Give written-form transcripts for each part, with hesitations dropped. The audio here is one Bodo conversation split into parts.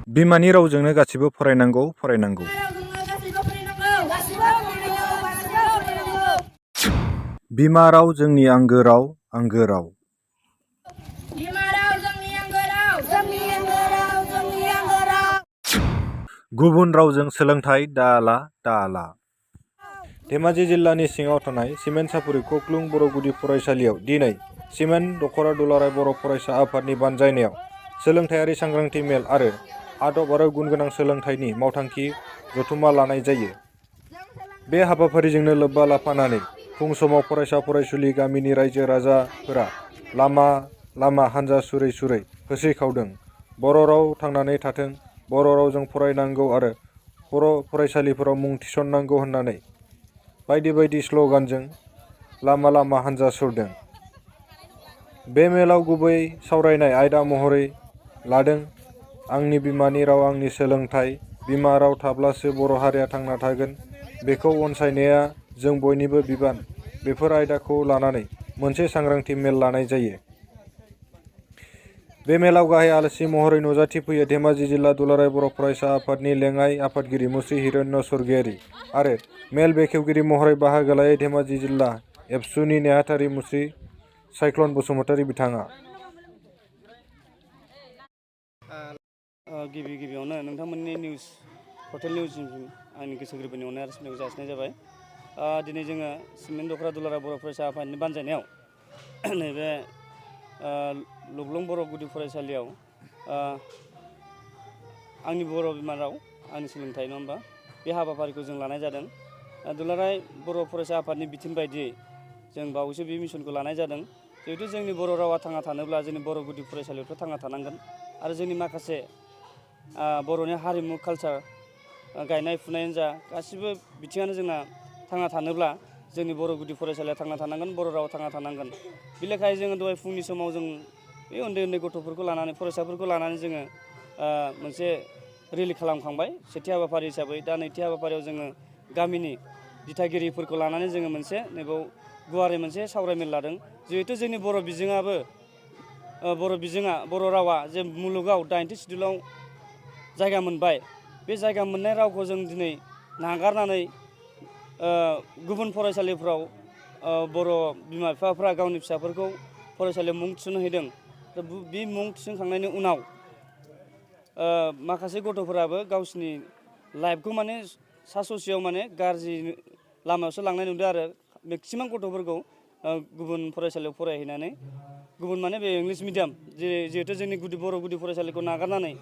बिमानि रावजोंनो गासिबो फरायनांगौ फरायनांगौ। बिमा राव जोंनि आंगो राव आंगो राव। बिमा राव जोंनि आंगो राव जोंनि आंगो राव जोंनि आंगो राव। गुबुन रावजों सोलोंथाइ दाला दाला। धेमाजि जिल्लानि सिङाव थानाय सिमेन्ट-सापुरि कक्लुं बर' गुदि फरायसालियाव दिनै सिमेन्ट दख'रा दुलाराय बर' फरायसा आफादनि बानजायनायाव सोलोंथायारि सांग्रांथि मेल आरो आदब आरो गुन गोनां सोलोंथाइनि मावथांखि जथुमा लानाय जायो। बे हाबाफारिजोंनो लोब्बा लाफानानै फुं समाव फरायसा फरायसुलि गामिनि रायजो राजाफोरा लामा लामा हानजा सुरै सुरै होस्रिखावदों। बर' राव थांनानै थाथों, बर' रावजों फरायनांगौ आरो बर' फरायसालिफोराव मुं थिसननांगौ होननानै बायदि बायदि स्ल'गानजों लामा लामा हानजा सुरदों। बे मेलाव गुबै सावरायनाय आयदा महरै लादों आंनि बिमानि राव आंनि सोलोंथाइ। बिमा राव थाब्लासो बर' हारिया थांना थागोन, बेखौ अनसायनाया जों बयनिबो बिबान। बेफोर आयदाखौ लानानै मोनसे सांग्रांथि मेल लानाय जायो। बे मेलाव गाहाय आलासि महरै नुजाथिफैयो धेमाजि जिल्ला दुलाराय बर' फरायसा आफादनि लेङाइ आफादगिरि मुस्रि हिरण्य स्वर्गियारि आरो मेल बेखेवगिरि महरै बाहागो लायै धेमाजि जिल्ला एबसुनि नेहाथारि मुस्रि सायख्लन बसुमतारि बिथाङा। गिबियावनो नोंथांमोननि निउस हटेल निउससिम आंनि गोसो गोरबोनि अननाय आरो सिबिनायखौ जासिनाय जाबाय। दिनै जोङो सिमेन्ट दख'रा दुलाराय बर' फरायसा आफादनि बानजायनायाव नैबे लख्लं बर' गुदि फरायसालियाव आंनि बर' बिमा राव आंनि सोलोंथाइ नङा होमबा, बे हाबाफारिखौ जों लानाय जादों। दुलाराय बर' फरायसा आफादनि बिथोन बायदियै जों बावैसो बे मिसनखौ लानाय जादों। जिहेथु जोंनि बर' रावा थांना थानोब्ला जोंनि बर' गुदि फरायसालियावथ' थांना थानांगोन आरो जोंनि माखासे बर'नि हारिमु कालसार गायनाय फुनायानो जा गासिबो बिथिङानो जोंना थांना थानोब्ला जोंनि बर' गुदि फरायसालिया थांना थानांगोन, बर' रावा थांना थानांगोन। बे लेखायै जोङो दहाय फुंनि समाव जों बे उन्दै उन्दै गथ'फोरखौ लानानै फरायसाफोरखौ लानानै जोङो मोनसे रेलि खालामखांबाय सेथि हाबाफारि हिसाबै। दा नैथि हाबाफारियाव जोङो गामिनि दिथागिरिफोरखौ लानानै जोङो मोनसे नैबाव गुवारै मोनसे सावरायमेल लादों। जिहेथु जोंनि बर' बिजोङा बर' रावा जे मुलुगाव 90 सिडुलाव जायगा मोनबाय, बे जायगा मोननाय रावखौ जों दिनै नागारनानै गुबुन फरायसालिफ्राव बर' बिमा बिफाफ्रा गावनि फिसाफोरखौ फरायसालियाव मुं थिसनहैदों। बे मुं थिसनखांनायनि उनाव माखासे गथ'फोराबो गावसिनि लाइफखौ माने सा ससेयाव माने गाज्रि लामायावसो लांनाय नुदों आरो मेक्सिमाम गथ'फोरखौ गुबुन फरायसालियाव फरायहैनानै गुबुन माने बे इंलिस मिडियाम जिहेथु जोंनि बर' गुदि फरायसालिखौ नागारनानै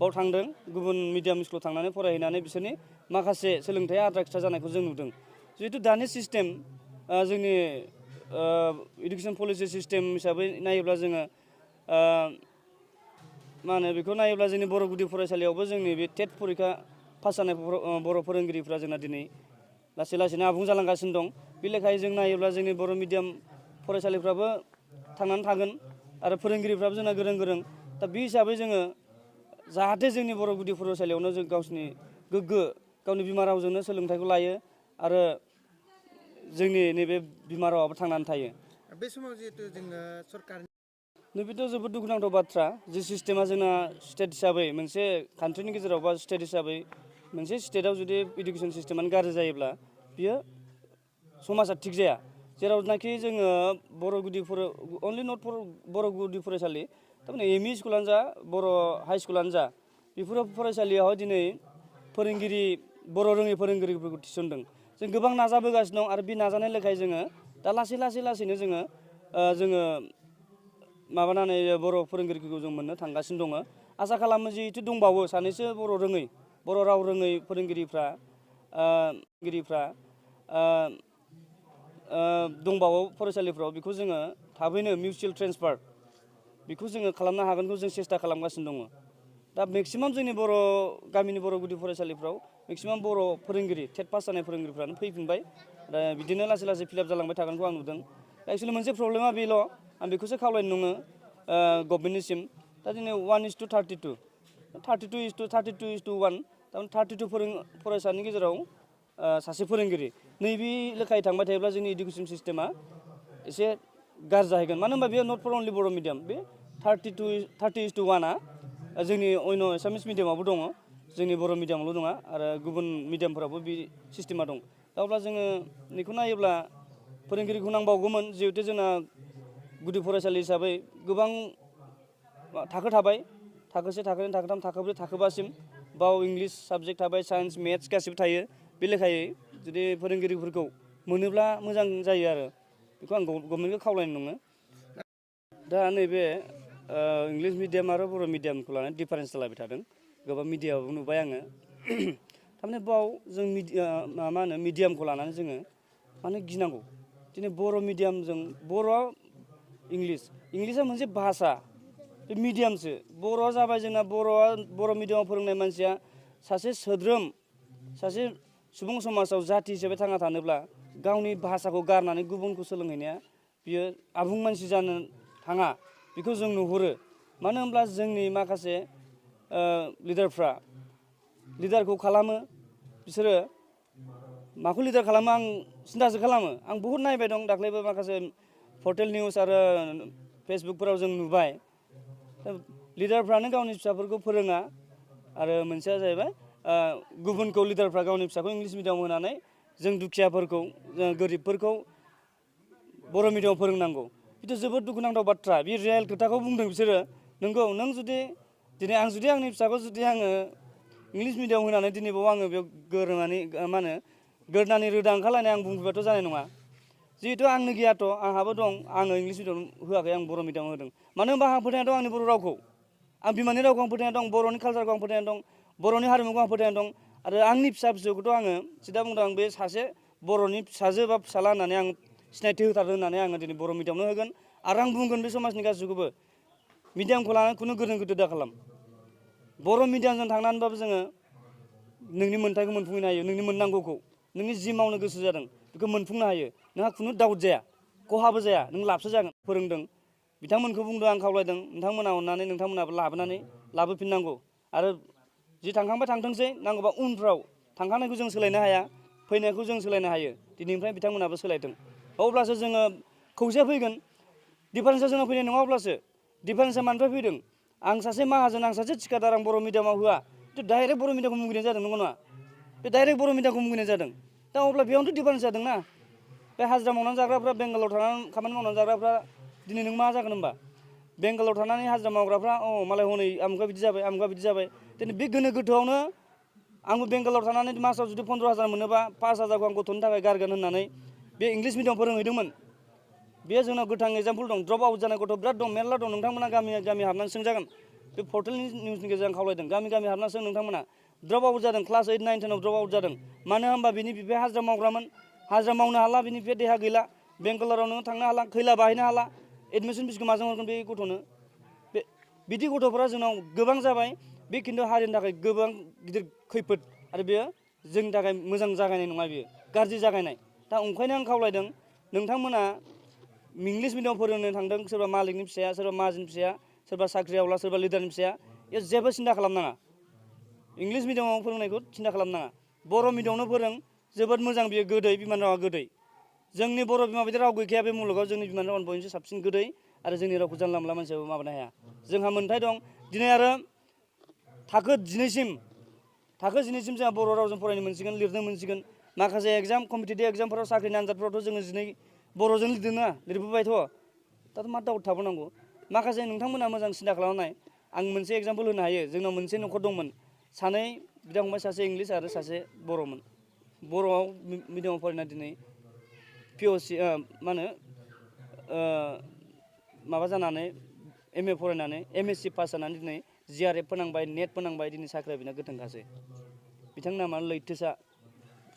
बाव थांदों, गुबुन मिडियाम स्कुलाव थांनानै फरायहैनानै बिसोरनि माखासे सोलोंथाइया आद्रा खिद्रा जानायखौ जों नुदों। जिहेतु दानि सिस्टेम जोंनि इडुकेसन पलिसि सिस्टेम हिसाबै नायोब्ला जोङो मा होनो बेखौ नायोब्ला जोंनि बर' गुदि फरायसालियावबो जोंनि बे टेट परिखा पास जानाय बर' फोरोंगिरिफ्रा जोंना दिनै लासै लासैनो आबुं जालांगासिनो दं। बे लेखायै जों नायोब्ला जोंनि बर' मिडियाम फरायसालिफ्राबो थांनानै थागोन आरो फोरोंगिरिफ्राबो जोंना गोरों गोरों। दा बे हिसाबै जोङो जाहाथे जोंनि बर' गुदि फरायसालियावनो जों गावसिनि गोग्गो गावनि बिमा रावजोंनो सोलोंथाइखौ लायो आरो जोंनि नैबे बिमा रावाबो थांनानै थायो। बे समाव जिहेतु जोङो सरकार नैबेथ' जोबोद दुखुनांथाव बाथ्रा। जि सिस्टेमा जोंना स्टेट हिसाबै मोनसे कान्ट्रिनि गेजेराव बा स्टेट हिसाबै मोनसे स्टेटआव जुदि इडुकेसन सिस्टेमानो गाज्रि जायोब्ला बियो समाजा थिग जाया। जेरावनाखि जोङो अनलि नट बर' गुदि फरायसालि, थारमाने एम इ स्कुलानो जा बर' हाइ स्कुलानो जा बेफोरो फरायसालियाव दिनै बर' रोङै फोरोंगिरिफोरखौ थिसनदों। जों गोबां नाजाबोगासिनो दं आरो बे नाजानाय लेखायै जोङो दा लासैनो जोङो माबानानै बर' फोरोंगिरिफोरखौ जों मोननो थांगासिनो दङ। आसा खालामो जिहेथु दंबावो सानैसो बर' राव रोङै फोरोंगिरिफ्रा दंबावो फरायसालिफ्राव। बेखौ जोङो थाबैनो मिउचुवेल ट्रेन्सफार बेखौ जोङो खालामनो हागोनखौ जों सेस्था खालामगासिनो दङ। दा मेक्सिमाम जोंनि गामिनि बर' गुदि फरायसालिफ्राव मेक्सिमाम बर' फोरोंगिरि टेट पास जानाय फोरोंगिरिफ्रानो फैफिनबाय। दा बिदिनो लासै लासै फिलाप जालांबाय थागोनखौ आं नुदों। दा एक्सुवेलि मोनसे प्रब्लेमा बेल', आं बेखौसो खावलायनो नङो गभर्नमेन्टनिसिम। दा दिनै 1:32 32:1 थारमाने 32 फरायसानि गेजेराव सासे फोरोंगिरि। नैबे लेखायै थांबाय थायोब्ला जोंनि इडुकेसन सिस्टेमा एसे गाज्रि जाहैगोन। मानो होनबा बेयो नट फर अनलि बर' मिडियाम, बे 30:1 जोंनि अन्य एसामिस मिडियामावबो दङ जोंनि बर' मिडियामावल' नङा आरो गुबुन मिडियामफोरावबो बे सिस्टेमा दं दा अब्ला जोङो बेखौ नायोब्ला फोरोंगिरिखौ नांबावगौमोन जिहेथु जोंना गुदि फरायसालि हिसाबै गोबां थाखो थाबाय थाखोसे थाखोनै थाखोथाम थाखोब्रै थाखोबासिम बाव इंलिस साबजेक्ट थाबाय साइन्स मेथ्स गासिबो थायो बे लेखायै जुदि फोरोंगिरिफोरखौ मोनोब्ला मोजां जायो आरो बेखौ आं गभर्नमेन्टखौ खावलायनो नङो दा नैबे इंलिस मिडियाम आरो बर' मिडियामखौ लानानै डिफारेन्स जालायबाय थादों गोबां मिडियायावबो नुबाय आङो थारमाने बाव जों मा होनो मिडियामखौ लानानै जोङो मानो गिनांगौ दिनै बर' मिडियामजों बर'आ इंलिसआ मोनसे भाषा बे मिडियामसो बर'आ जाबाय जोंना बर' मिडियामाव फोरोंनाय मानसिया सासे सोद्रोम सासे सुबुं समाजाव जाथि हिसाबै थांना थानोब्ला गावनि भाषाखौ गारनानै गुबुनखौ सोलोंहैनाया बियो आबुं मानसि जानो थाङा बेखौ जों नुहुरो मानो होनब्ला जोंनि माखासे लिडारखौ खालामो बिसोरो माखौ लिडार खालामो आं सिन्थासो खालामो आं बहुद नायबाय दं दाख्लैबो माखासे पर्टेल निउस आरो फेसबुकफोराव जों नुबाय लिडारफ्रानो गावनि फिसाफोरखौ फोरोङा आरो मोनसेया जाहैबाय गुबुनखौ लिडारफ्रा गावनि फिसाखौ इंलिस मिडियामाव होनानै जों दुखियाफोरखौ जों गोरिबफोरखौ बर' मिडियामाव फोरोंनांगौ बेथ' जोबोद दुखुनांथाव बाथ्रा बे रियेल खोथाखौ बुंदों बिसोरो नंगौ नों जुदि दिनै आंनि फिसाखौ जुदि आङो इंलिस मिडियाम होनानै दिनै बाव आङो बेयाव गोरनानै रोदा ओंखारलायनाय आं बुंफैबाथ' जानाय नङा जिहेथु आंनो गैयाथ' आंहाबो दं आङो इंलिस मिडियाम होआखै आं बर' मिडियामाव होदों मानो होनबा आंहा फोथायनाय दं आंनि बर' रावखौ आं बिमानि रावखौ आं फोथायनाय दं बर'नि कालसारखौ आं फोथायनाय दं बर'नि हारिमुखौ आं फोथायनाय दं आरो आंनि फिसा फिसौखौथ' आङो सिदा बुंदों आं बे सासे बर'नि फिसाजो बा फिसाला होननानै आं सिनायथि होथारदों होननानै आङो दिनै बर' मिडियामावनो होगोन आरो आं बुंगोन बे समाजनि गासैखौबो मिडियामखौ लानानै खुनु गोनो गोथो दा खालाम बर' मिडियामजों थांनानैबाबो जोङो नोंनि मोन्थायखौ मोनफुंनो हायो नोंनि मोननांगौखौ नोंनि जि मावनो गोसो जादों बेखौ मोनफुंनो हायो नोंहा खुनु डाउट जाया खहाबो जाया नों लाबसो जागोन फोरोंदों बिथांमोनखौ बुंदों आं खावलायदों नोंथांमोना अननानै नोंथांमोनाबो लाबोफिननांगौ आरो जि थांखांबाय थांथोंसै नांगौबा उनफ्राव थांखांनायखौ जों सोलायनो हाया फैनायखौ जों सोलायनो हायो दिनैनिफ्राय बिथांमोनाबो सोलायथों अब्लासो जोङो खौसे फैगोन डिफारेन्सआ जोंनाव फैनाय नङा अब्लासो डिफारेन्सआ मानिफ्राय फैदों आं सासे माहाजोन आं सासे थिखादार आं बर' मिडियामाव होआ डाइरेक्ट बर' मिडियामखौ मुगैनाय जादों नंगौ नङा बे डाइरेक्ट बर' मिडियामखौ मुगैनाय जादों दा अब्ला बेयावनोथ' डिफारेन्स जादों ना बे हाजिरा मावनानै जाग्राफ्रा बेंगालराव थानानै खामानि मावनानै जाग्राफ्रा दिनै नों मा जागोन होनबा बेंगालराव थानानै हाजिरा मावग्राफ्रा मालाय हनै आमुगा बिदि जाबाय दिनै बे गोनो गोथोआवनो आंबो बेंगालराव थानानै मासाव जुदि 15,000 मोनोबा 5,000खौ आं गथ'नि थाखाय गारगोन होननानै बे इंलिस मिडियाम फोरोंहैदोंमोन बे जोंनाव गोथां एग्जाम्पल दं ड्रप आउट जानाय गथ' बिराद दं मेरला दं नोंथांमोना गामि हाबनानै सोंजागोन बे पर्टेलनि निउसनि गेजेरजों खावलायदों गामि हाबनानै सों नोंथांमोना ड्रप आउट जादों क्लास 8, 9, 10 आव ड्रप आउट जादों मानो होनबा बिनि बिफाया हाजिरा मावग्रामोन हाजिरा मावनो हाला बिनि बिफाया देहा गैला बेंगालराव नोङो थांनो हाला खैला बाहायनो हाला एडमिसन फिसखौ माजों हरगोन बे गथ'नो बिदि गथ'फोरा जोंनाव गोबां जाबाय बे खिन्थु हारिनि थाखाय गोबां गिदिर खैफोद आरो बेयो जोंनि थाखाय मोजां जागायनाय नङा बेयो गाज्रि जागायनाय दा ओंखायनो आं खावलायदों नोंथांमोना इंलिस मिडियाम फोरोंनो थांदों सोरबा मालिकनि फिसाया सोरबा माहाजोननि फिसाया सोरबा साख्रिआवला सोरबा लिडारनि फिसाया जेबो सिन्था खालामनाङा इंलिस मिडियामाव फोरोंनायखौ सिन्था खालामनाङा बर' मिडियामावनो फोरों जोबोद मोजां बियो गोदै बिमान रावा गोदै जोंनि बर' बिमा बायदि राव गैखाया बे मुलुगाव जोंनि बिमान रावानो बयनिख्रुइ साबसिन गोदै आरो जोंनि रावखौ जानला मोनला मानसियाबो माबानो हाया जोंहा मोन्थाय दं दिनै आरो थाखो 12सिम जोंहा बर' रावजों फरायनो मोनसिगोन लिरनो मोनसिगोन माखासे एग्जाम कम्पिटिटिभ एग्जामफोराव साख्रिनि आनजादफोरावथ' जोङो 12 बर'जों लिरदों ना लिरबोबायथ' दाथ' मा डाउट थाबावनांगौ माखासे नोंथांमोना मोजां सिन्था खालामनाय आं मोनसे एग्जाम्पल होनो हायो जोंनाव मोनसे न'खर दंमोन सानै बिदा फंबाय सासे इंलिस आरो सासे बर'मोन बर'आव मिडियामाव फरायना दिनै POC मा होनो माबा जानानै MA फरायनानै MSc पास जानानै दिनै GRF फोनांबाय नेट फोनांबाय दिनै साख्रिया बिना गोथांखासै बिथांनि नामा लैथोसा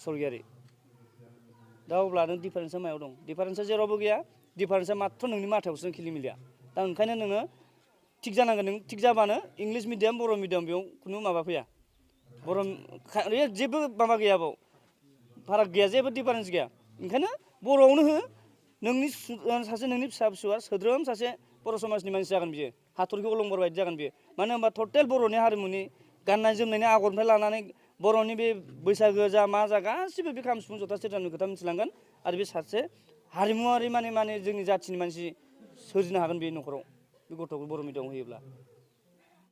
सरगियारि दा अब्ला नों डिफारेन्सआ मायाव दं डिफारेन्सआ जेरावबो गैया डिफारेन्सआ माथ्र' नोंनि माथायावसो खिलिमिलिया दा ओंखायनो नोङो थिग जानांगोन नों थिग जाबानो इंलिस मिडियाम बर' मिडियाम बेयाव खुनु माबा फैया जेबो माबा गैया बाव फाराग गैया जेबो डिफारेन्स गैया ओंखायनो बर'आवनो हो नोंनि फिसा फिसौआ सोद्रोम सासे बर' समाजनि मानसि जागोन बियो हाथरखि अलंबार बायदि जागोन बियो मानो होनबा टटेल बर'नि हारिमुनि गाननाय जोमनायनि आगरनिफ्राय लानानै बर'नि बे बैसागो जा मा जा गासिबो बे खाम सिफुं जथा सेरजानि खोथा मिथिलांगोन आरो बे सासे हारिमुवारि माने जोंनि जाथिनि मानसि सोरजिनो हागोन बे न'खराव बे गथ'खौ बर' मिडियामाव होयोब्ला